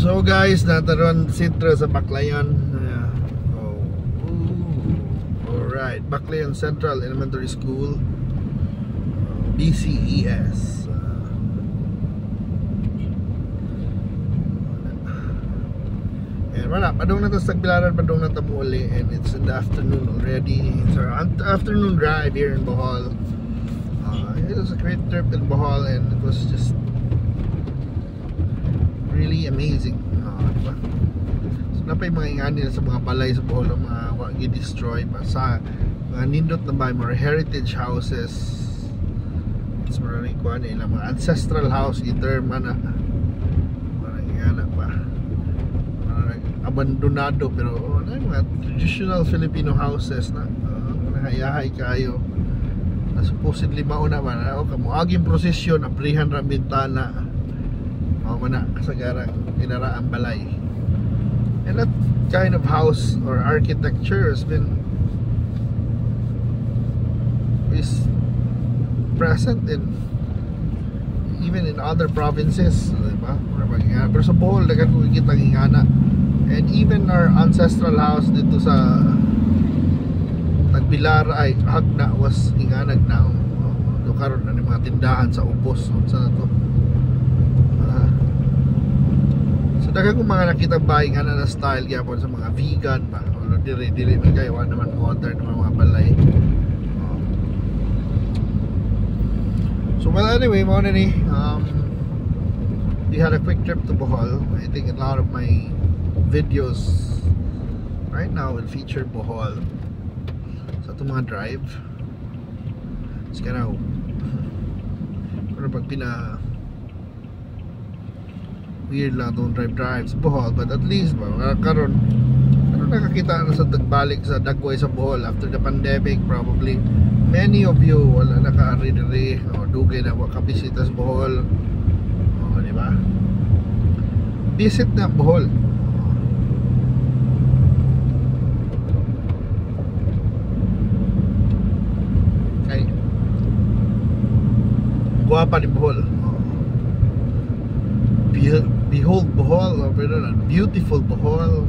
So guys, nataron sentro sa Baclayon. Yeah. Oh. Alright, Baclayon Central Elementary School, BCES. And wala, padung na to sa Tagbilaran, padung na to uli, and it's in the afternoon already. It's our afternoon drive here in Bohol. It was a great trip in Bohol and it was just really amazing. Diba? So napay mga ingani sa mga balay sa Bohol, mga wa gi-destroy pa sa mga nindot na ba, mga heritage houses. It's mga kuan ilang mga ancestral house gi-term ana. Mga ingana pa. Mga abandonado pero oh, na mga traditional Filipino houses na mga hayahay kayo. Na supposedly mauna ba na oh, kamuaging prosesyon abrihan ra bintana. Mao man na kasagarang inaraang balay. And that kind of house or architecture has been is present in even in other provinces, diba? Pero sa Bohol daghan ko kitang ingana. And even our ancestral house dito sa Tagbilaran ay Hagna was inganag na. Do karon na mga tindahan sa ubos unsa na to. So daghan kong mga nakita bahay nga na style gyapon sa mga vegan ba. Although dili dili man kayo, wala naman modern naman mga balay. So well, anyway, mao na ni we had a quick trip to Bohol. I think a lot of my videos right now will feature Bohol sa itong mga drive. It's kind of pero pag pina weird lang itong drive sa Bohol, but at least ba, karon karon nakakita na sa tagbalik sa Dagway sa Bohol after the pandemic. Probably many of you wala nakaari diri o dugay na wa kabisita sa Bohol. O, di ba? Visit na Bohol. Kay guwapa ni Bohol. Behold Bohol, o pero na beautiful Bohol.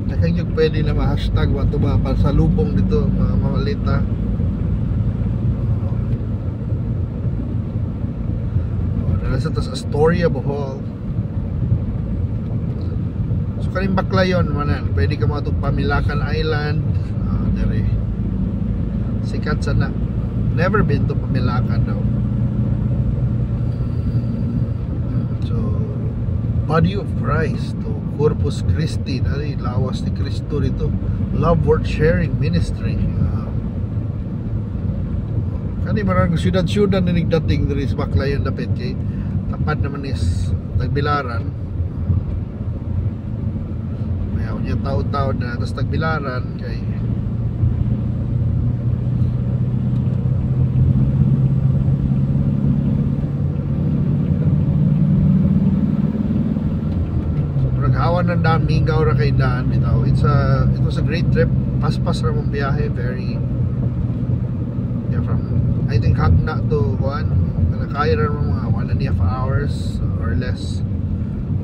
Nakang yung pwede na ma-hashtag wa to ba pasalubong dito mga mamalita. O, dala sa tas Astoria, Bohol. So kaning Baclayon manan, pwede ka mga Pamilacan Island, dere. Sikat sa na. Never been to Pamilacan daw. So Body of Christ to Corpus Christi, dali lawas ni Kristo dito. Love Worth Sharing Ministry. Kani marang syudad-syudad na nagdating diri sa Baclayon dapit kay tapad naman is Tagbilaran. Mayaw niya taon-taon na tas Tagbilaran kay hawan ng daan, mingaw ra kay daan bitaw. It was a great trip. Paspas ra mong biyahe, very yeah, from I think Hagna to kuan, nakaya ra mga 1.5 hours or less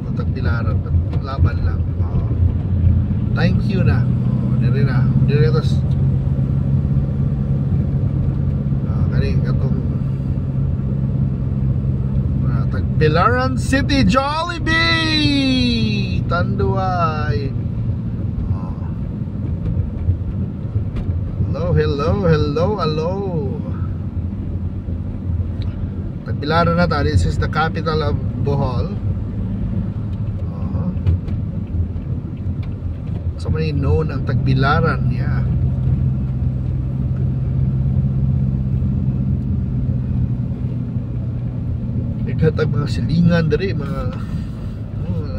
to Tagbilaran, but laban lang. Thank you na. Dire na. Dire tas kaning katong Tagbilaran City Jollibee Tanduay. Oh. Hello, hello, hello, hello. Tagbilaran na ta. This is the capital of Bohol. So many known ang Tagbilaran, yeah. Naghatag mga silingan diri, mga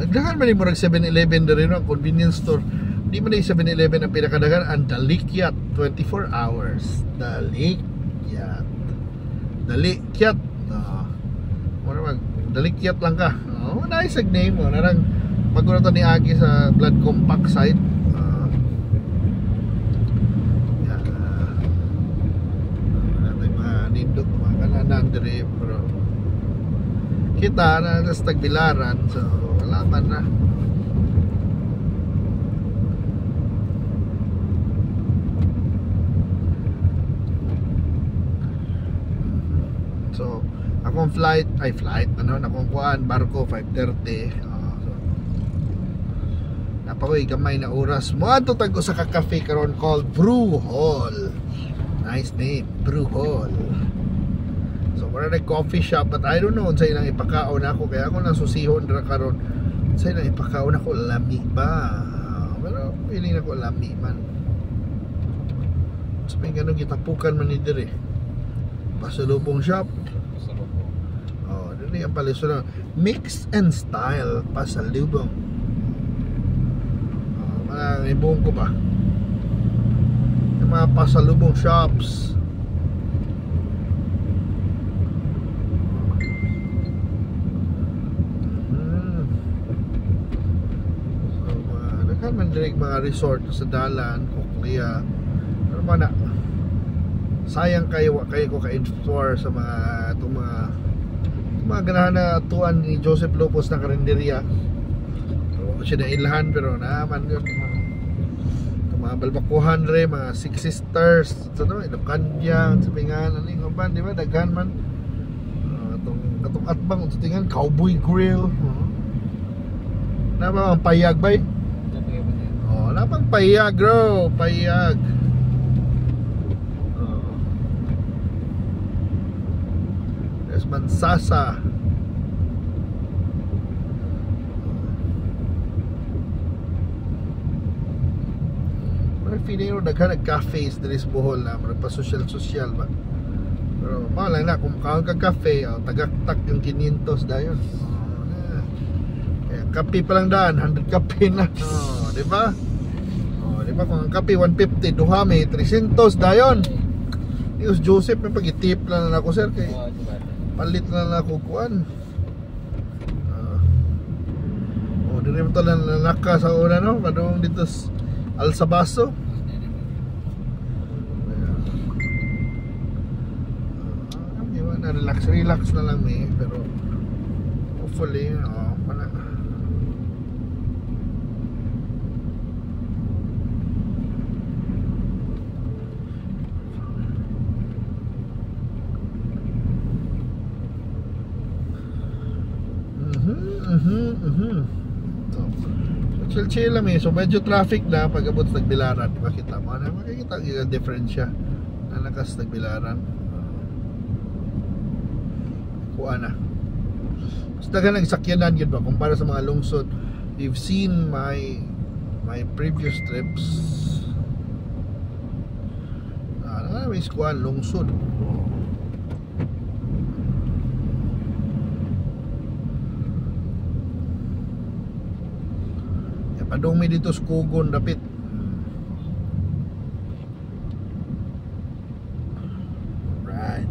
nagdahan man ni murag 7-Eleven diri no, ang convenience store. Di man ni 7-Eleven ang pinakadagan, ang Dalikyat 24 hours. Dalikyat. Dalikyat. Mura mag Dalikyat lang ka. Oh, nice ag name mo. Narang pagkuno to ni Agi sa Blood Compact site. Yeah. Wala mga nindot mga kananan diri pero kita na sa Tagbilaran, so wala Tama na. So, akong flight, ay flight, ano, akong kuan, barko 5:30. So, napakoy gamay na oras. Moadto tag usa ka cafe karon called Brew Hall. Nice name, Brew Hall. So, wala na coffee shop, but I don't know unsa ilang ipakaon ako kaya ako nang susihon ra karon. Unsa ilang ipakaon ako, lami ba? Pero feeling nako lami man. So, may ganun gitapukan man ni diri. Pasalubong shop. Pasalubong. Oh, diri ang palisod. Mix and style pasalubong. Oh, mga ibong ko ba? Yung mga pasalubong shops. So, mga daghan man diri mga resort sa Dalan, Coclea. Pero mana sayang kayo wa kayo ko ka-explore sa mga itong mga ganahan na tuan ni Joseph Lopez na karinderya. So, wala siya nailhan pero naaman yun. Itong mga balbakuhan re, mga Six Sisters, sa ano, Ilocania, sa Pingan, ano yung uban, di ba? Daghan man. Atong atbang, sa tingan, Cowboy Grill. Napa ang payag ba eh? Oh, napang payag, bro. Payag. There's Mansasa. Pero feeling ko daghan nag cafes diri sa Bohol na murag pa social-social ba. Pero mao lang na kung kaon ka cafe, oh, tagaktak yung 500 dayon. Oh, na. Kaya kape pa lang daan, 100 kape na. Oh, di ba? Oh, di ba kung ang kape 150, duha may 300 dayon. Dios Joseph may pag-tip lang na ako sir kay palit na lang ako kuan. Oh, diri mo to lang nalaka sa una no, padung dito sa Alsabaso. Na relax, relax na lang eh, pero hopefully oh, wala. So, chill chill lang eh. So medyo traffic na pag abot sa Tagbilaran, di ba kita mo? Ano, makikita yung difference siya. Nalakas Tagbilaran. Kuha na. Mas daghan ang sakyanan yun ba kumpara sa mga lungsod. You've seen my previous trips. Ah, may kuan lungsod. Ya, padung mi dito sa Kugon dapit. Right.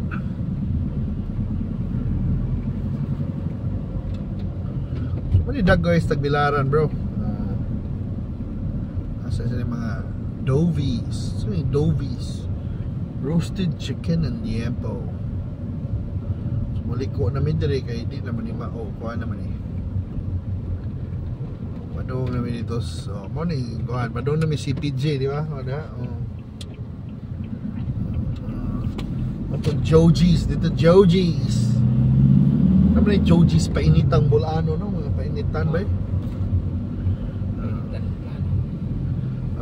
So, mali dag guys Tagbilaran bro. Asa sila mga Dovies. So, yung Dovies. Roasted chicken and liempo. So, muli ko namin dire kay di naman ni mao kuha naman eh. Padung namin dito so, mo ni kuha padung namin CPJ di ba? Wala. Oh. Ato Joji's dito Joji's. Naman ni Joji's painitang Bolano no, mga painitan ba?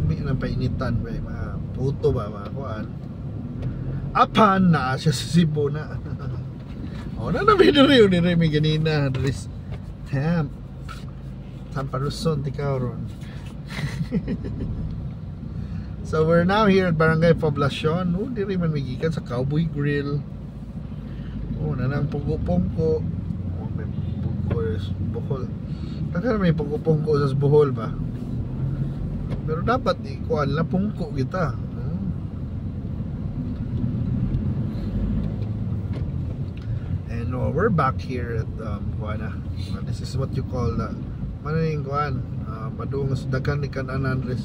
Ami ng painitan ba mga puto ba mga kuan. Apan na siya sa Cebu na. Oh, na na diri diri mi ganina diri Tamp. Tamparuson ti karon. So we're now here at Barangay Poblacion. Oh, diri man mi gikan sa Cowboy Grill. Oh, nanang pungko-pungko. Oh, may pungko sa Bohol. Daghan may pungko-pungko sa Bohol ba? Pero dapat ikuan la pungko kita. And we're back here at kuan. This is what you call the maning kuan, padung sa daghan ni Kananan res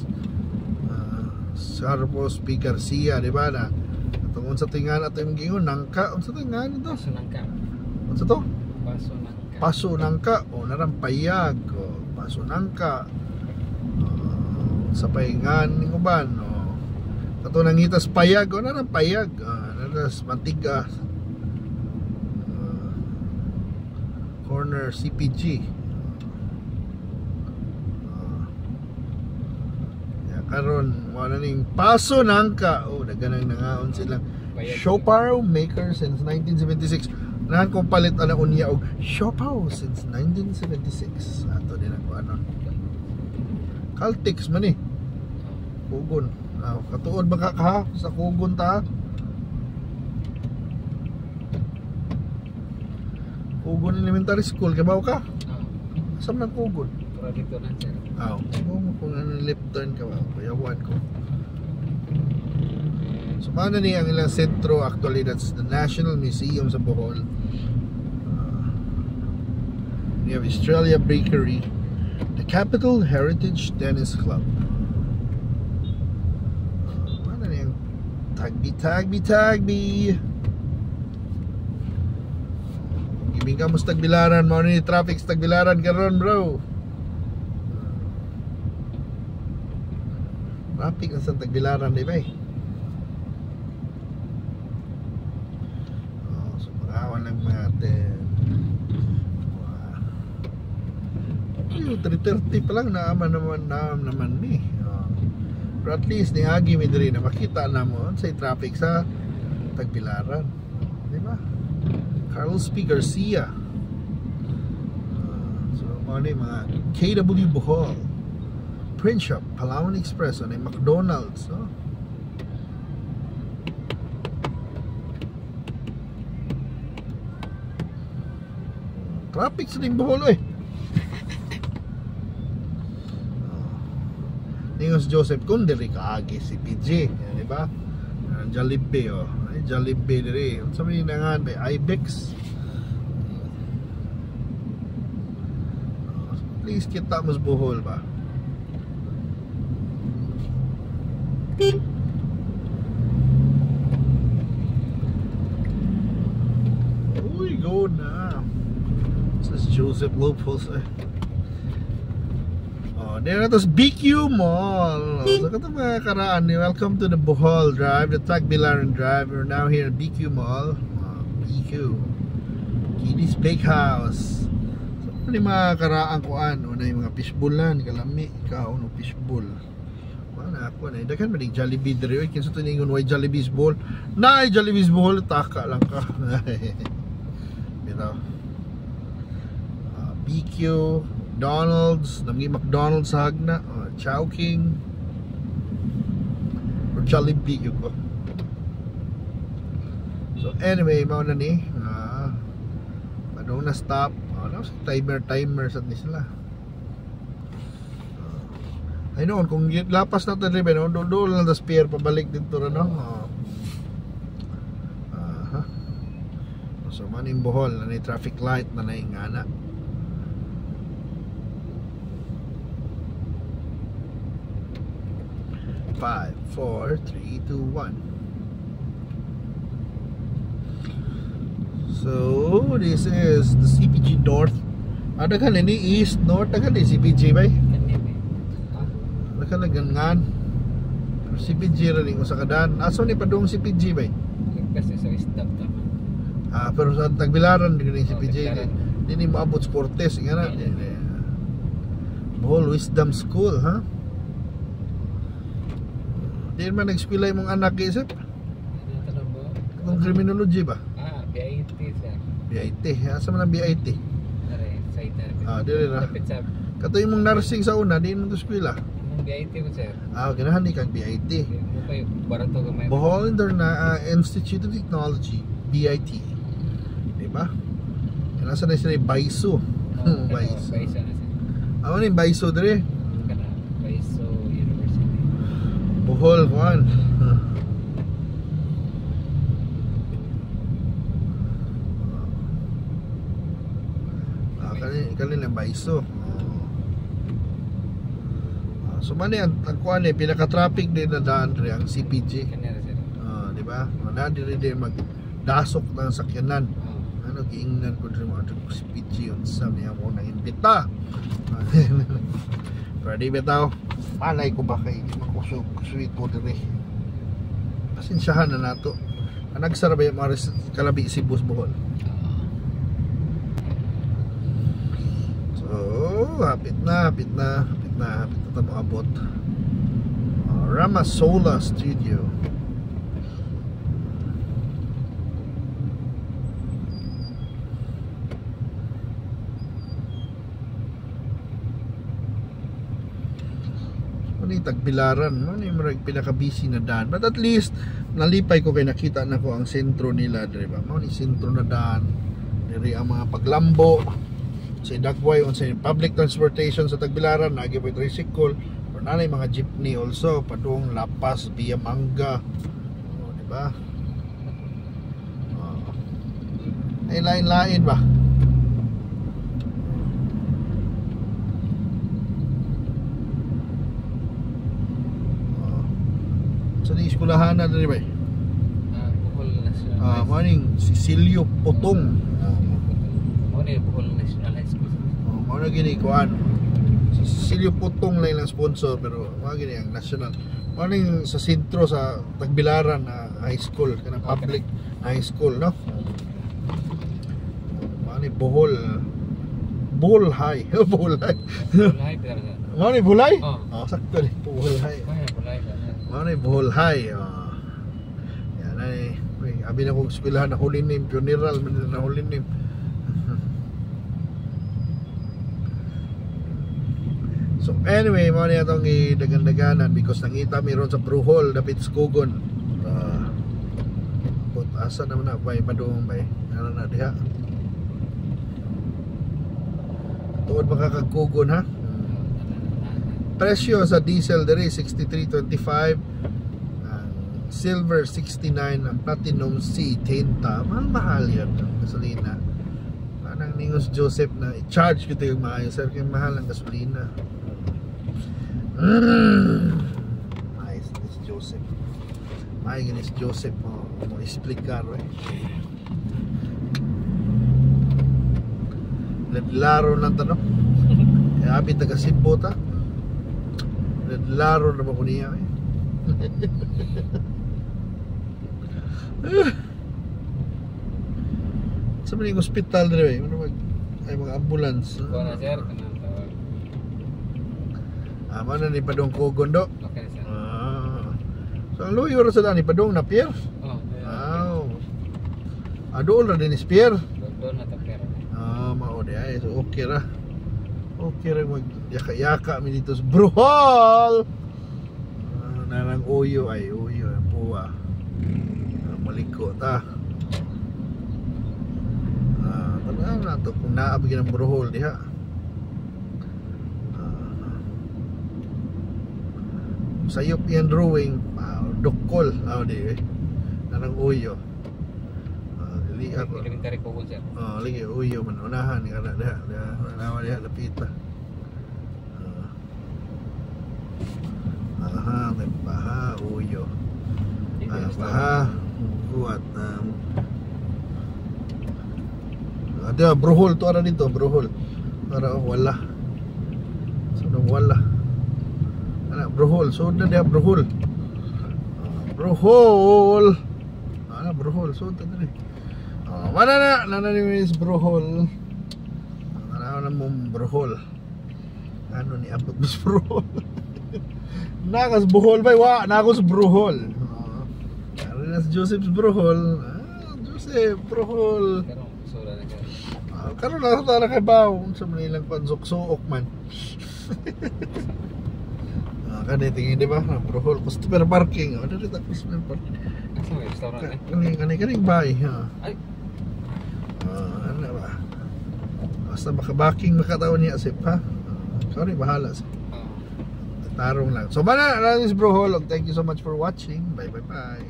Carlos P. Garcia, di ba na? Atong unsa tingan ato imong gingon nangka, unsa tingan ito? Paso nangka. Unsa to? Paso nangka. Paso nangka o narang payag. O, Paso Nangka, sa pahingan ning uban, oh. Kato nangitas payag, o na payag, nanas Mantiga, corner CPG. Ya, karon wala ning Paso Nangka. Oh, daganang nangaon sila. Siopao maker since 1976. Nahan kong palit ana unya og Siopao since 1976. Ato din ako ano. Caltex man eh. Kugon. Katuod ba ka sa Kugon ta? Kugon Elementary School kay baw ka? Asa man ang Kugon? Pura dito na sir. Ah, kung ano left turn ka ba? Kuyawan ko. So paano ni ang ilang sentro, actually that's the National Museum sa Bohol. We have Australia Bakery, the Capital Heritage Tennis Club. Paano ni ang Tagbi, Tagbi, Tagbi. Gibing ka mo sa Tagbilaran, mao ni traffic sa Tagbilaran karon, bro. Traffic na sa Tagbilaran, di ba eh? Oh, so magawan lang natin. Wow. 3:30 pa lang naaman naman ni. Oh. Pero at least niagi mi diri na makita na mo sa traffic sa Tagbilaran. Di ba? Carlos P. Garcia. So mao ni mga KW Bohol, Print Shop, Palawan Express, ano yung McDonald's, no? Traffic sa Bohol eh. Ningos Joseph kung diri kaagi si PG, di ba? Jollibee, oh. Ay, Jollibee diri. Unsa man yung nangan may Ibex. Oh, please kita mo sa Bohol ba? Uy, go na. This is Joseph Lopez eh. Oh, there na to sa BQ Mall. Oh, so katong mga karaan ni, welcome to the Bohol Drive, the Tagbilaran Drive. We're now here at BQ Mall. Oh, BQ. Kitty's Bakehouse. So ano yung mga karaan kuan? Una yung mga fishbowl lan, kalami ikaw no fishbowl. Wala ako na. Daghan man yung Jollibee diri oy. Kinsa to ningon way Jollibee's Bohol? Naay Jollibee's Bohol, taka lang ka. Bitaw. BQ, Donald's, namgi McDonald's sa Hagna, Chowking, or Jollibee yun ko. So anyway, mao na ni. Padong na stop. Ano, timer sa ni sila. Ay noon, kung lapas na ito rin, no? Doon lang the spear pabalik dito rin, no? Aha. So maning Bohol, na traffic light na naingana. 5, 4, 3, 2, 1. So this is the CPG North. Ada kan ini East North, ada kan di CPG bay? Ada kan gangan. Pero CPG ra ning usa ka daan. Aso ni padung CPG bay? Lagpas sa Wisdom tama. Ah, pero sa Tagbilaran di ni CPG. Di ni moabot sa Cortes nga na. Bohol Wisdom School, ha? Di man nag-eskwela imong anak isip? Kung criminology ba? Ah, BIT sir. BIT. Asa man ang BIT? Are, side na. Ah, dili ra. Kato imong nursing sa una, di mo to eskwela. Imong BIT ko sir. Ah, ganahan ni kang BIT. Barato gamay. Bohol Institute of Technology, BIT. Di ba? Nasa na sila Baiso. Baiso. Baiso na sir. Amo ni Baiso dire. Kana Baiso University. Bohol kuan. Ah, kani na Baiso. So man ang kuan eh pinaka-traffic din na daan diri ang CPG. Kani ra sir. Di ba? Mana diri din magdasok ng sakyanan. Ano giingnan ko diri mo adto CPG unsa niya mo nang imbita. Pero di bitaw, malay ko ba kay makusog sweet ko diri. Pasensyahan na nato. Nagsara ba yung mga kalabi Cebu Bohol? So, hapit na, hapit na, hapit na, hapit na tayo abot. Ramasola Studio. Ano yung Tagbilaran, ano yung murag pinaka-busy na daan. But at least, nalipay ko kay nakita na ko ang sentro nila, di ba? Mao ni sentro na daan. Diri ang mga paglambo sa Dagway on sa public transportation sa Tagbilaran, nagi pa tricycle or nanay mga jeepney also padung La Paz via Manga. Oh, di ba? Oh. Ay lain-lain ba? Oh. Sa ni eskwelahan na diri ba? Bohol National. Morning Cecilio Potong. Mo ni Bohol National High School. Oh, mao na gini kuan. Si Cecilio Potong lang ilang sponsor, pero mao gini ang national. Mao ning sa sentro sa Tagbilaran na high school, kanang public high school, no? Mao ni Bohol. Bohol High. Bohol High. Bohol High pero sir. Mao ni Bulay? Oh. Oh, sakto ni Bohol High. Mo ni Bohol High. Mao ni Bohol High. Oh. Yan ay. Uy, abi na kong eskwelahan na huli nim, funeral man na huli nim. So anyway, mao ni atong gidagan-daganan because nangita mi ron sa Bruhol dapit sa Kugon. But asa naman na bay padung bay. Nara na diha. Tuod makakag Kugon, ha? Presyo sa diesel diri 63.25, ang silver 69, ang platinum C10. Mahal mahal yan ang gasolina. Anang ningos Joseph na i-charge ko ito yung maayos, sir, kay mahal ang gasolina. Nice this Joseph. May ginis Joseph mo mo explicar eh. Laro lang tanong. Kaya abi taga Cebu ta. Laro na ba ko niya eh. Sa mga hospital dire eh. Ano mag ay mga ambulance. Ko na sir kanang tawag. Ah, mana ni Padong Kugon do. Okay sir. Ah. So ang luyo ra sa ni Padong na Pierre. Oh. Wow. Ah, doon ra din is Pierre. Doon na ta pero. Ah, mao di ay. So okay ra. Okay ra mag yaka-yaka mi dito sa Bruhol. Ah, narang uyo ay uyo ang puwa. Ah, maliko ta. Ah, tanaw na to kung naa ba ng Bruhol diha. Ah, sayop yan drawing, ah, dukol ah di eh. Narang uyo. Ah, dili ako. Elementary ko sir. Oh, lagi uyo man unahan ni kana diha, diha, nawa diha lapita. Ah. Aha, may baha uyo. Ah, baha kuat diha Bruhol to ara dito, Bruhol. Para oh, wala. So nang wala. Ana Bruhol, so na diha Bruhol. Ah, Bruhol. Ana Bruhol, so ta diri. Oh, wala na, nana ni Miss Bruhol. Ano na mo Bruhol. Ano ni abot Miss Bruhol? Nakas Bohol ba? Wa, nakos Bruhol. Oh. Ano na si Joseph's Bruhol. Ah, Joseph Bruhol. Karon sura na ka. Ah, karon na sa kay baw sa Manilang pansok-suok man. Ah, kani tingin di ba? Bruhol customer parking. Oh, dito ta customer parking. Asa may restaurant eh? Kani kani kani bay ha. Ay. Ah, ano ba? Basta makabaking makataon niya sip ha. Sorry, bahala sip. Oh. Tarong lang. So, mana, na is Bro Holog. Thank you so much for watching. Bye, bye, bye.